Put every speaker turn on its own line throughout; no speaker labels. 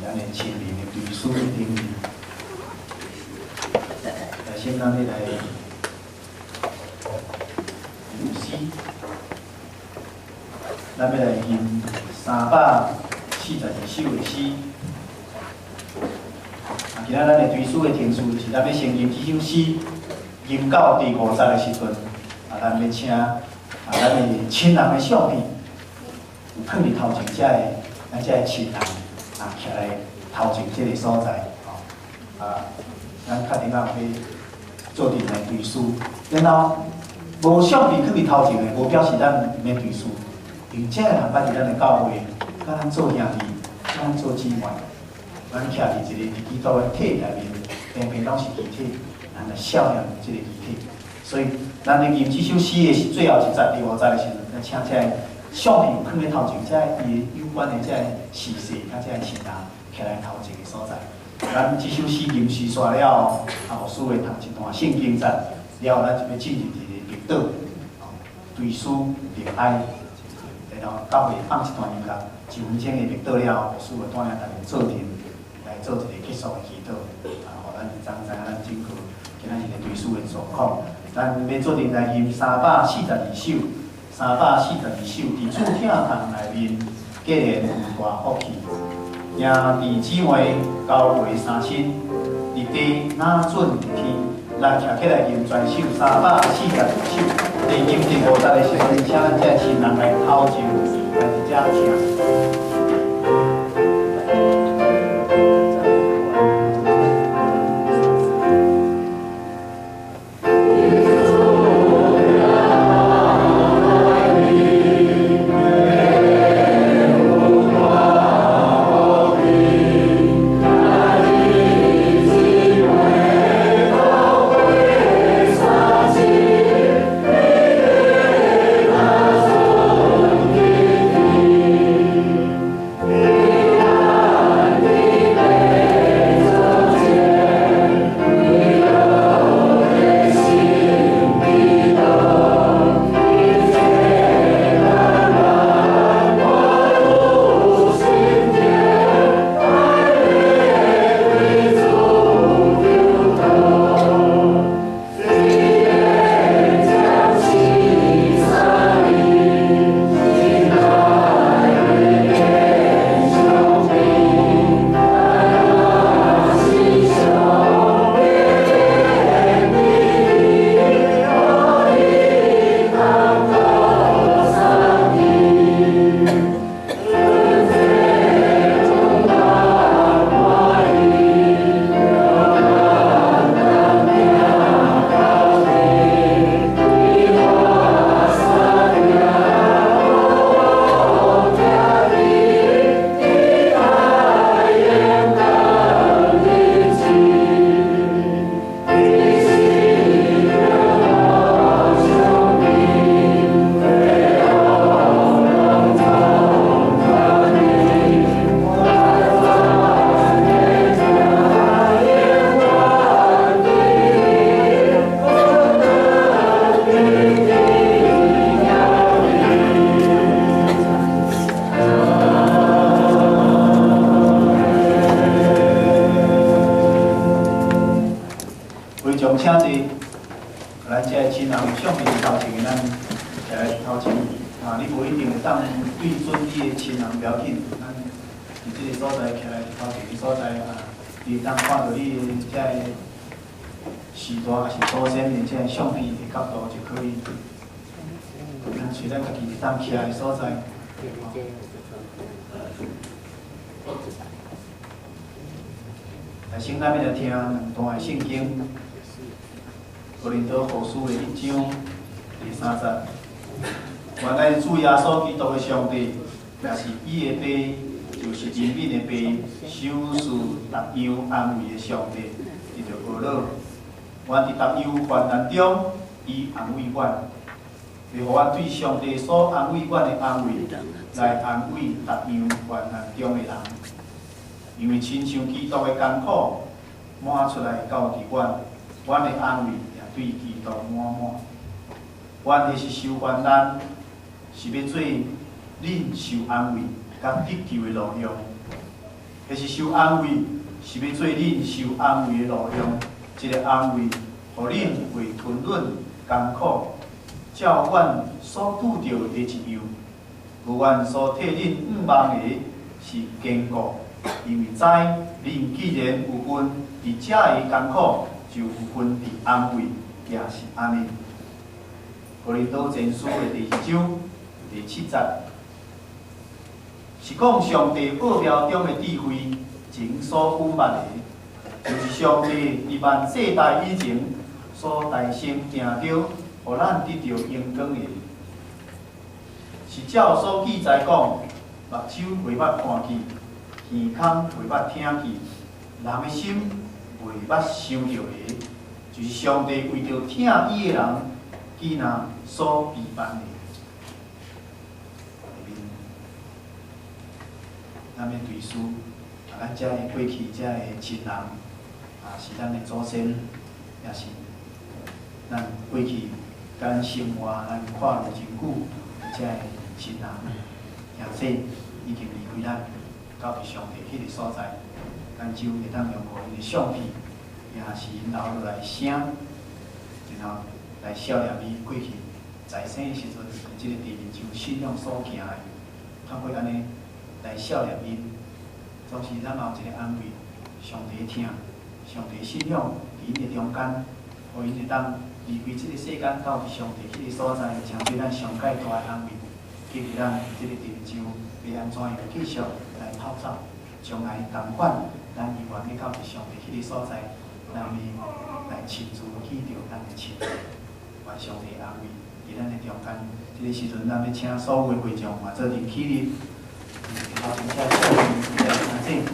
咱的親鄰的追思的頂面。來，先咱欲來吟詩，咱欲來吟342首的詩。啊，今仔咱的追思的程序是，咱欲先吟這首詩，吟到第五節的時陣，啊，咱欲請啊，咱的親人的相片，有囥佇頭前遮的，咱遮的親人啊，徛來頭前這个所在，吼，啊，咱較陣仔欲做陣來追思，然後無相片囥佇頭前的，無表示咱毋免追思，因為這个人捌佇咱的教會，佮咱做兄弟，佮咱做姊妹，咱徛佇一个佇基督的體內面，平平攏是肢體，咱來孝念這个肢體。所以，咱咧吟這首詩的是最後一節、第五節的時陣，咱請這个相片囥佇頭前，這个伊有關的這个逝世佮這个親人徛來頭前的所在。咱這首詩吟詩煞了後，啊，牧師會讀一段聖經節，了後咱就欲進入一个默禱，追思默哀，然後教會放一段音樂，一分鐘的默禱了後，牧師會帶領大家做陣來做一個結束的祈禱，啊，予咱知影咱整個今仔日的追思的狀況。咱欲做陣來吟342首，342首，佇主疼痛內面，既然有大福氣，兄弟姊妹交為三親，佇地若準佇天，咱徛起來吟全首342首。佇吟第五節的時陣，請咱這親人來頭前來佇遮徛。非常請坐，咱這个親人有相片佇頭前的，咱徛來頭前。啊，你無一定會當對準你的親人，無要緊，咱佇這個所在徛來頭前的所在啊，你會當看著你的這个時代，抑是祖先的這个相片的角度就可以。咱揣咱家己會當徛的所在。來，先咱欲來聽兩段的聖經，哥林多後書的一章第三節。原來主耶穌基督的上帝，也是伊的爸，就是憐憫的爸，賞賜各樣安慰的上帝，得著呵咾。願佇各樣患難中，伊安慰阮，會予阮對上帝所安慰阮的安慰，來安慰各樣患難中的人。因為親像基督的艱苦滿出來到佇阮，阮的安慰也對基督滿滿。阮若是受患難，是欲做恁受安慰佮得救的路用。彼是受安慰，是欲做恁受安慰的路用。這个安慰，予恁袂吞忍艱苦，照阮所拄著的一樣。無阮所替恁向望的是堅固，因為知恁既然有份佇遮个艱苦，就有份佇安慰，也是按呢。哥林多前書的第二章第七節，是講上帝奧妙中的智慧，前所隱瞞的，就是上帝佇萬世代以前所代先定著，予咱得著榮光的。是照所記載講，目睭袂捌看見，耳孔袂捌聽見，人的心袂捌想著的，就是上帝為著疼伊的人，彼若所備辦的。下面，咱欲追思，咱遮的過去遮的親人，是咱的祖先，也是咱過去佮咱生活、咱看落真久遮的親人，兄弟已經離開咱，到佇上帝彼个所在，咱只有會當用𪜶的相片，也是𪜶留落來聲，然後來數念伊過去在生的時陣，佇這个地面上信仰所行的，透過按呢來數念𪜶，總是咱嘛有一个安慰，上帝疼，上帝信仰佇𪜶的中間，予𪜶會當離開這个世間，到佇上帝彼个所在，成做咱上蓋大的安慰。記得咱佇這个地面上欲按怎樣繼續來跑走，將來仝款，咱猶原欲到佇上帝彼个所在，咱欲來親自見著咱的親人，願上帝安慰佇咱的中間。這个時陣，咱欲請所有的會眾嘛做陣起立，頭前遮少年來聽者，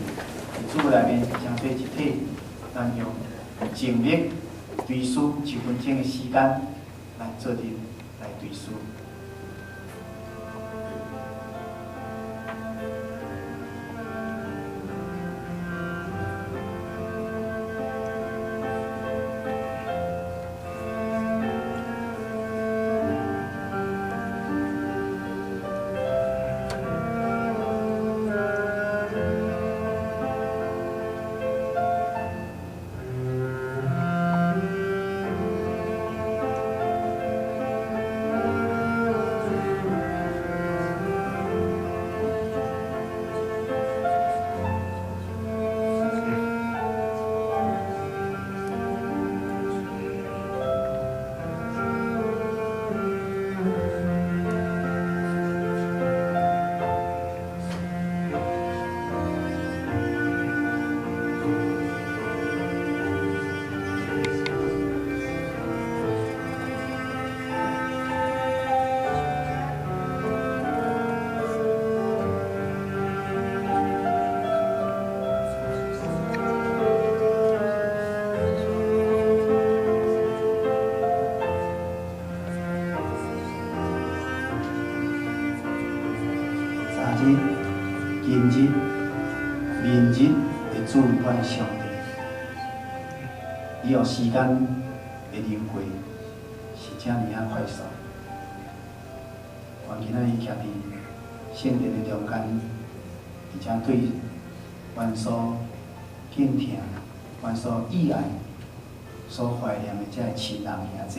佇主內面成做一體，咱用靜默追思一分鐘的時間來做陣來追思。昨日、今日、明日的主，阮的上帝，你予時間的流過是遮爾仔快速。願今仔日徛佇聖殿的中間，而且對阮所敬疼、阮所意愛、所懷念的這个親人兄弟，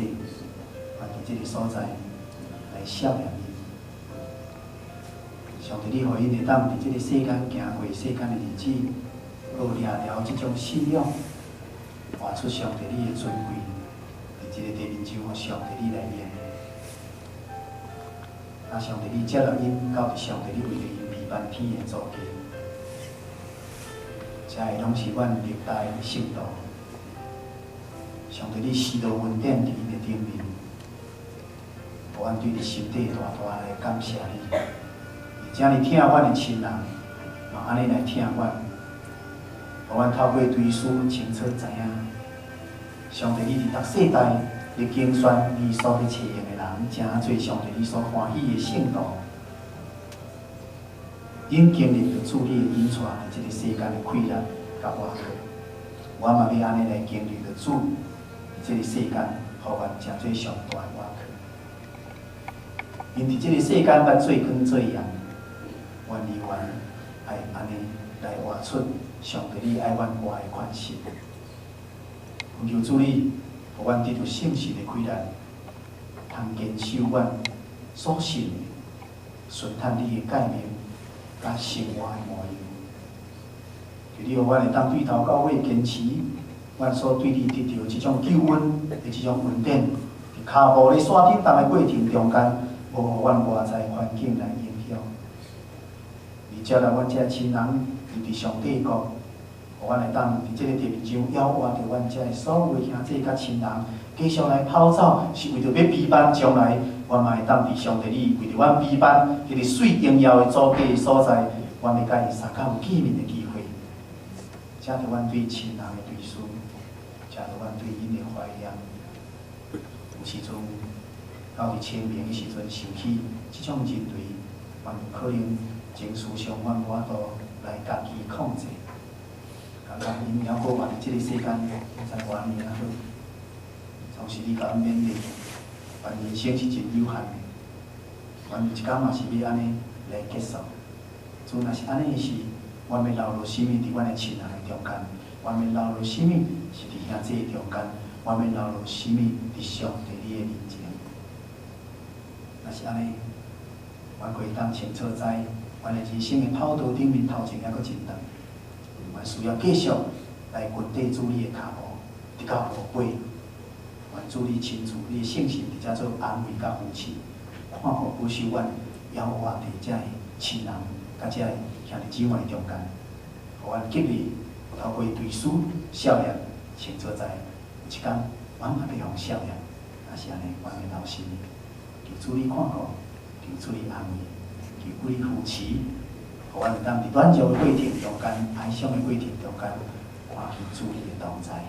願佇這个所在來數念𪜶。上帝，你予𪜶會當佇這个世間行過世間的日子，閣掠牢這種信仰，活出上帝你的尊貴，佇這個地面上，予上帝你來用。上帝你接納𪜶到佇上帝你為著𪜶備辦天的座駕，這个攏是阮歷代聖徒。上帝你施落恩典佇𪜶的頂面，予阮對佇心底大大來感謝你。遮爾疼阮的親人，嘛按呢來疼阮，予阮透過追思清楚知影，上帝你佇逐世代咧揀選你所欲揣用的人，成做上帝你所歡喜的聖徒。𪜶經歷著主你的引帶，佇這个世間的困難佮活過，我嘛欲按呢來經歷著主佇這个世間，予阮成做上大的倚靠。𪜶佇這个世間捌做工做鹽，阮猶原愛按呢來來活出上帝你愛阮活的款式。懇求主你，予阮得著聖神的啟力，通堅守阮所信的，順趁你的誡命，佮生活的模樣。求你予阮會當對頭到尾堅持，阮所對你得著這種救恩的這種恩典，佇跤步咧煞振動的過程中間，無予阮外在環境來影響。你接納阮這親人入佇上帝國，予阮會當佇這个地面上猶活著阮這所有的兄弟佮親人，繼續來跑走，是為著欲備辦將來，阮嘛會當佇上帝你為著阮備辦彼个媠榮耀的祖家的所在，阮欲佮伊相佮有見面的機會。遮著阮對親人的追思，遮著阮對𪜶的懷念。有時陣到佇清明的時陣想起這種人類，阮有可能情緒上阮無法度來家己控制，感覺𪜶猶閣活佇這个世間，毋知偌爾仔好。總是你共阮勉勵，阮人生是真有限的，阮有一工嘛是欲按呢來結束。主若是按呢時，阮欲留落啥物佇阮的親人的中間？阮欲留落啥物是佇兄弟的中間？阮欲留落啥物佇上帝你的面前？若是按呢，阮會當清楚知，阮的人生的跑道頂面頭前猶閣真長，阮需要繼續來跟綴主你的跤步，直到路尾。願主你親自，你的聖神佇遮做安慰佮扶持，看顧保守阮，猶活佇遮的親人佮遮的兄弟姊妹中間，予阮激勵，透過追思少年，清楚知有一工，阮嘛欲予少年，若是按呢，阮欲留啥物？求主你看顧，求主你安慰，求主你扶持，予阮會當佇軟弱的過程中間、哀傷的過程中間，看見主你的同在，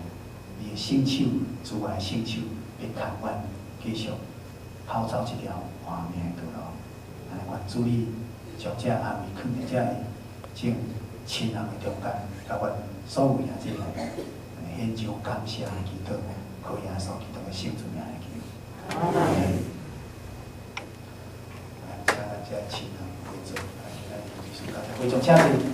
你的聖手、慈愛的聖手，欲牽阮繼續跑走這條活命的道路。按呢願主你將這安慰囥佇這个眾親人的中間，佮阮所有兄弟獻上感謝的祈禱，靠耶穌基督的聖主名來求。阿門。咱請咱這親人圍坐，來，今仔日必須大家會眾請坐。